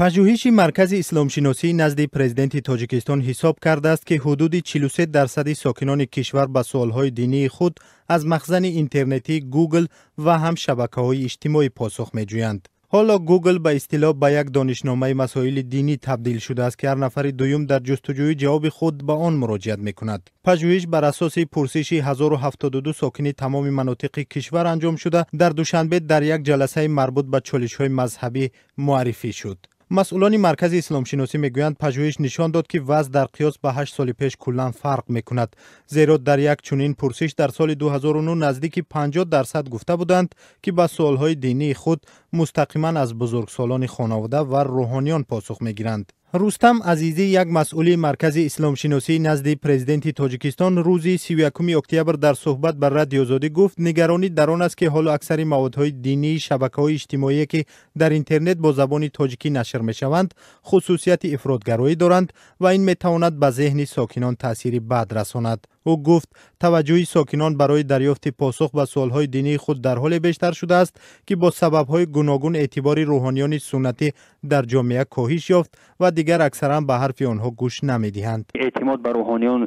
Пажӯҳиши Маркази исломшиносии назди Президенти Тоҷикистон ҳисоб кардааст, ки ҳудуди 43% сокинони кишвар ба суолҳои динии худ аз махзани интернетии Гугл ва ҳам шабакаҳои иҷтимоӣ посух меҷӯянд. Ҳоло Гугл ба истилоҳ ба як донишномаи масоили динӣ табдил шудааст, ки ҳар нафари дуюм дар ҷустуҷӯи ҷавоби худ ба он муроҷиат мекунад. Пажӯҳиш бар асоси пурсиши 1072 сокини тамоми манотиқи кишвар анҷом шуда, дар Душанбе дар як ҷаласаи марбут ба чолишҳои мазҳабӣ муаррифӣ шуд. Масъулони Маркази исломшиносӣ мегӯянд, пажӯҳиш нишон дод, ки вазъ дар қиёс ба 8 соли пеш куллан фарқ мекунад, зеро дар як чунин пурсиш дар соли 2009 наздики 50% гуфта буданд, ки ба суолҳои динии худ мустақиман аз бузургсолони хонавода ва рӯҳониён посух мегиранд. Рустам Азизӣ, як масъули Маркази исломшиносии назди Президенти Тоҷикистон, рӯзи 31 октябр дар суҳбат ба Радиои Озодӣ гуфт, нигаронӣ дар он аст, ки ҳоло аксари маводҳои динии шабакаҳои иҷтимоие, ки дар интернет бо забони тоҷикӣ нашр мешаванд, хусусияти ифротгароӣ доранд ва ин метавонад ба зеҳни сокинон таъсири бад расонад. Ӯ гуфт, таваҷҷӯҳи сокинон барои дарёфти посух ба суолҳои динии худ дар ҳоле бештар шудааст, ки бо сабабҳои гуногун эътибори рӯҳониёни суннатӣ дар ҷомеа коҳиш ёфт ва дигар аксаран ба ҳарфи онҳо гӯш намедиҳанд. Эътимод ба рӯҳониён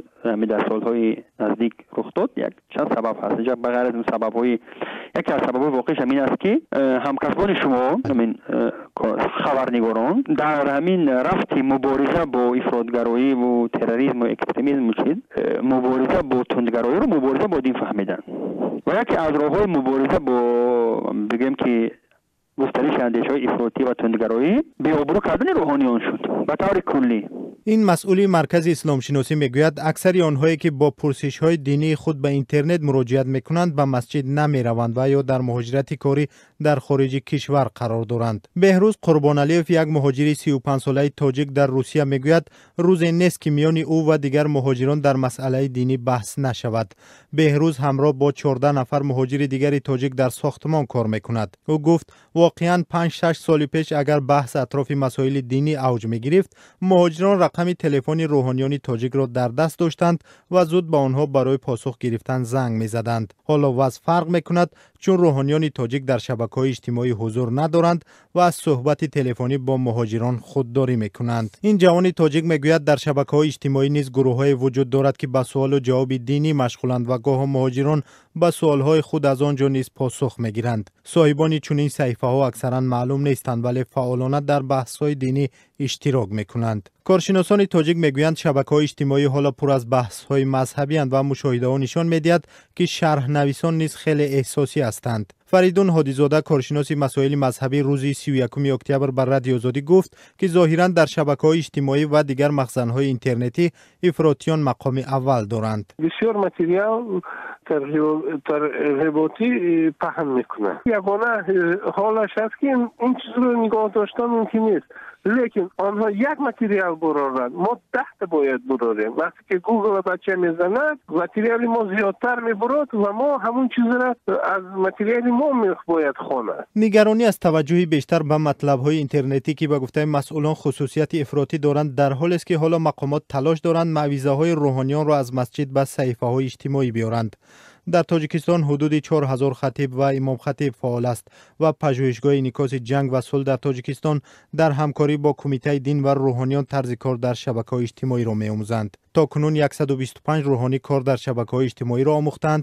дар солҳои наздик рух дод. Як чанд сабаб ҳаст инҷа. Ба ғайр аз ин сабабҳои, яке аз сабабҳои воқеиш ҳамин аст, ки ҳамкасбони шумо, ҳамин хабарнигорон, дар ҳамин рафти мубориза бо ифротгароиву терроризму экстремизму чиз, мубориза бо тундгароиро мубориза бо дин фаҳмиданд ва яке аз роҳҳои мубориза бо, бигӯем ки, густариши андешаҳои ифротӣ ва тундгароӣ беобрӯ кардани рӯҳониён шуд ба таври куллӣ. Ин масъули Маркази исломшиносӣ мегӯяд, аксари онҳое, ки бо пурсишҳои динии худ ба интернет муроҷиат мекунанд, ба масҷид намераванд ва ё дар муҳоҷирати корӣ дар хориҷи кишвар қарор доранд. Беҳрӯз Қурбоналиев, як муҳоҷири 35-солаи тоҷик дар Русия, мегӯяд, рӯзе нест, ки миёни ӯ ва дигар муҳоҷирон дар масъалаи динӣ баҳс нашавад. Беҳрӯз ҳамроҳ бо 14 нафар муҳоҷири дигари тоҷик дар сохтмон кор мекунад. Ӯ гуфт, воқеан 5-6 соли пеш агар баҳс атрофи масоили динӣ авҷ мегирифт, муҳоҷирон рақами телефони рӯҳониёни тоҷикро дар даст доштанд ва зуд ба онҳо барои посух гирифтан занг мезаданд. Ҳоло вазъ фарқ мекунад, чун рӯҳониёни тоҷик дар шабакаҳои иҷтимоӣ ҳузур надоранд ва аз суҳбати телефонӣ бо муҳоҷирон худдорӣ мекунанд. Ин ҷавони тоҷик мегӯяд, дар шабакаҳои иҷтимоӣ низ гурӯҳҳое вуҷуд дорад, ки ба суолу ҷавоби динӣ машғуланд ва гоҳо муҳоҷирон ба суолҳои худ аз он ҷо низ посух мегиранд. Соҳибони чунин саҳифаҳо аксаран маълум нестанд, вале фаъолона дар баҳсҳои динӣ иштирок мекунанд. Коршиносони тоҷик мегӯянд, шабакаҳои иҷтимоӣ ҳоло пур аз баҳсҳои мазҳабианд ва мушоҳидаҳо нишон медиҳад, ки шарҳнависон низ хеле эҳсосӣ ҳастанд. Фаридун Ҳодизода, коршиноси масоили мазҳабӣ, рӯзи 31 октябр ба Радиои Озодӣ гуфт, ки зоҳиран дар шабакаҳои иҷтимоӣ ва дигар махзанҳои интернетӣ ифротиён мақоми аввал доранд. Бисёр материал тарғиботӣ паҳн мекунад. Ягона ҳолаш аст, ки ин чизро нигоҳ доштан мумкин нест, лекин онҳо як материал буроранд, мо 10-та бояд бурорем. Вақте ки Гугл бача мезанад, материали мо зиёдтар мебурод ва мо ҳамун чизро аз материали мо бояд хонад. Нигаронӣ аз таваҷҷӯҳи бештар ба матлабҳои интернетӣ, ки ба гуфтаи масъулон хусусияти ифротӣ доранд, дар ҳолест, ки ҳоло мақомот талош доранд маъвизаҳои рӯҳониёнро аз масҷид ба саҳифаҳои иҷтимоӣ биёранд. Дар Тоҷикистон ҳудуди 4000 хатиб ва имомхатиб фаъол аст ва Пажӯҳишгоҳи инъикоси ҷанг ва сулҳ дар Тоҷикистон дар ҳамкорӣ бо Кумитаи дин ва рӯҳониён тарзи кор дар шабакаҳои иҷтимоиро меомӯзанд. То кунун 125 рӯҳонӣ кор дар шабакаҳои иҷтимоиро омӯхтаанд.